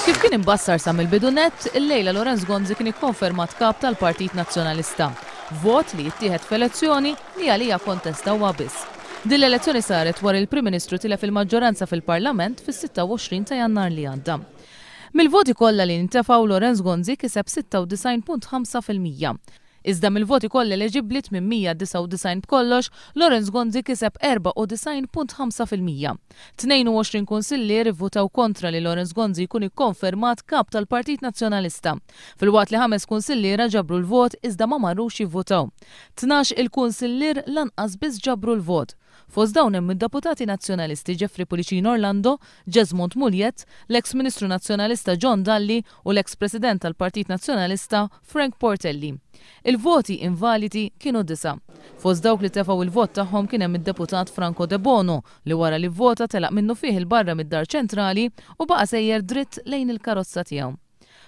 Kif kien imbassar sa mill-bidu nett, illejla Lawrence Gonzi kien ikkonfermat Kap tal-Partit Nazzjonalista. Vot li jittieħed f'elezzjoni li għaliha kkontesta huwa biss. Din l-elezzjoni saret wara li l-Prim Ministru tilef il-maġġoranza fil-Parlament fis-26 ta' Jannar li għadda. Mill-voti kollha li ntefgħu Lawrence Gonzi kiseb 96.5%. Iżda mill-voti kollha eleġibbli, 899 b'kollox, Lawrence Gonzi kiseb 94.5%. 22 kunsillier ivvutaw kontra li Lawrence Gonzi jkun ikkonfermat Kap tal-Partit Nazzjonalista, filwaqt li ħames kunsilliera ġabru l-vot iżda ma marrux jivvutaw. 12 il-kunsillier lanqas biss ġabru l-vot. Fost dawn hemm id-Deputati Nazzjonalisti Jeffrey Pullicino Orlando, Jesmond Mugliett, l-eks Ministru Nazzjonalista John Dalli u l-eks President tal-Partit Nazzjonalista Frank Portelli. Il-voti invalidi kienu disgħa. Fost dawk li tefgħu il-vot tagħhom kien hemm id-Deputat Franco Debono li wara li vvota telaq minnufih 'il barra mid-Dar Ċentrali u baqa' sejjer dritt lejn il-karozza tiegħu.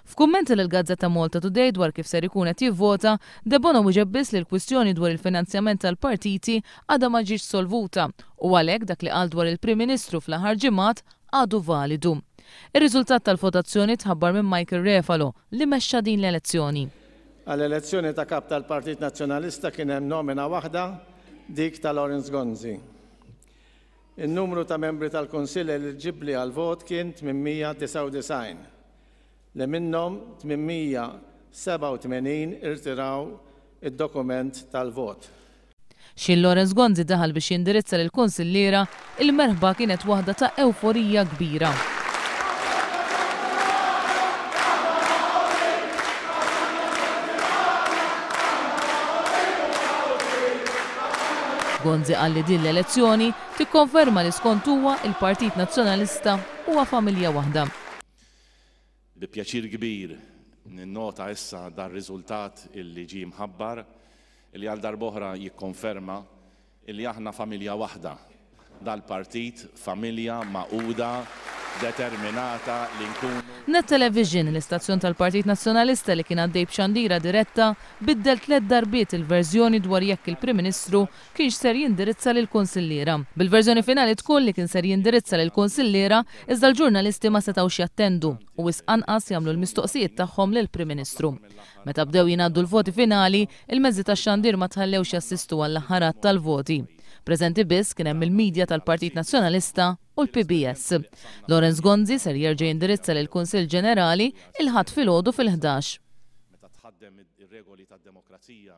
F'kummenti lill-gazzetta Malta Today dwar kif ser ikun qed jivvota, Debono wieġeb biss li l-kwistjoni dwar il-finanzjament tal-partiti għadha ma ġietx solvuta u għalhekk dak li qal dwar il-Prim Ministru fl-aħħar ġimgħat għadu validu. Ir-riżultat tal-votazzjoni tħabbar minn Michael Refalo li mexxa din l-elezzjoni. Għall-elezzjoni ta' Kap tal-Partit Nazzjonalista kien hemm nomina waħda, dik ta' Lawrence Gonzi. In-numru ta' membri tal-Kunsill eliġibbli għall-vot kien 899, li minnhom 887 irtiraw id-dokument tal-vot. X'ħin Lawrence Gonzi daħal biex jindirizza lill-kunsilliera, il-merħba kienet waħda ta' ewforija kbira. Gonzi qal li din l-elezzjoni tikkonferma li skont huwa il-Partit Nazzjonalista huwa familja waħda. Bi pjaċir kbir ninnota issa dar-riżultat illi ġie mħabbar, illi għal darb'oħra jikkonferma illi aħna familja waħda. Dal-partit familja magħquda, determinata li nkunu. Net Television, l-istazzjon tal-Partit Nazzjonalista li kien għaddej b'xandira diretta, biddel tlett darbiet il-verżjoni dwar jekk il-Prim Ministru kienx ser jindirizza lill-kunsilliera. Bil-verżjoni finali tkun li kien ser jindirizza lill-kunsilliera iżda l-ġurnalisti ma setgħux jattendu u wisq anqas jagħmlu l-mistoqsijiet tagħhom lill-Prim Ministru. Meta bdew jingħaddu l-voti finali, il-mezzi tax-xandir ma tħallewx jassistu għall-aħħar għadd tal-voti. Preżenti biss kien hemm il-media tal-Partit Nazzjonalista u l-PBS. Lawrence Gonzi ser jerġa' jindirizza lill-Kunsill Ġenerali il-Ħadd filgħodu fil-ħdax. Meta tħaddem ir-regoli tad-demokrazija.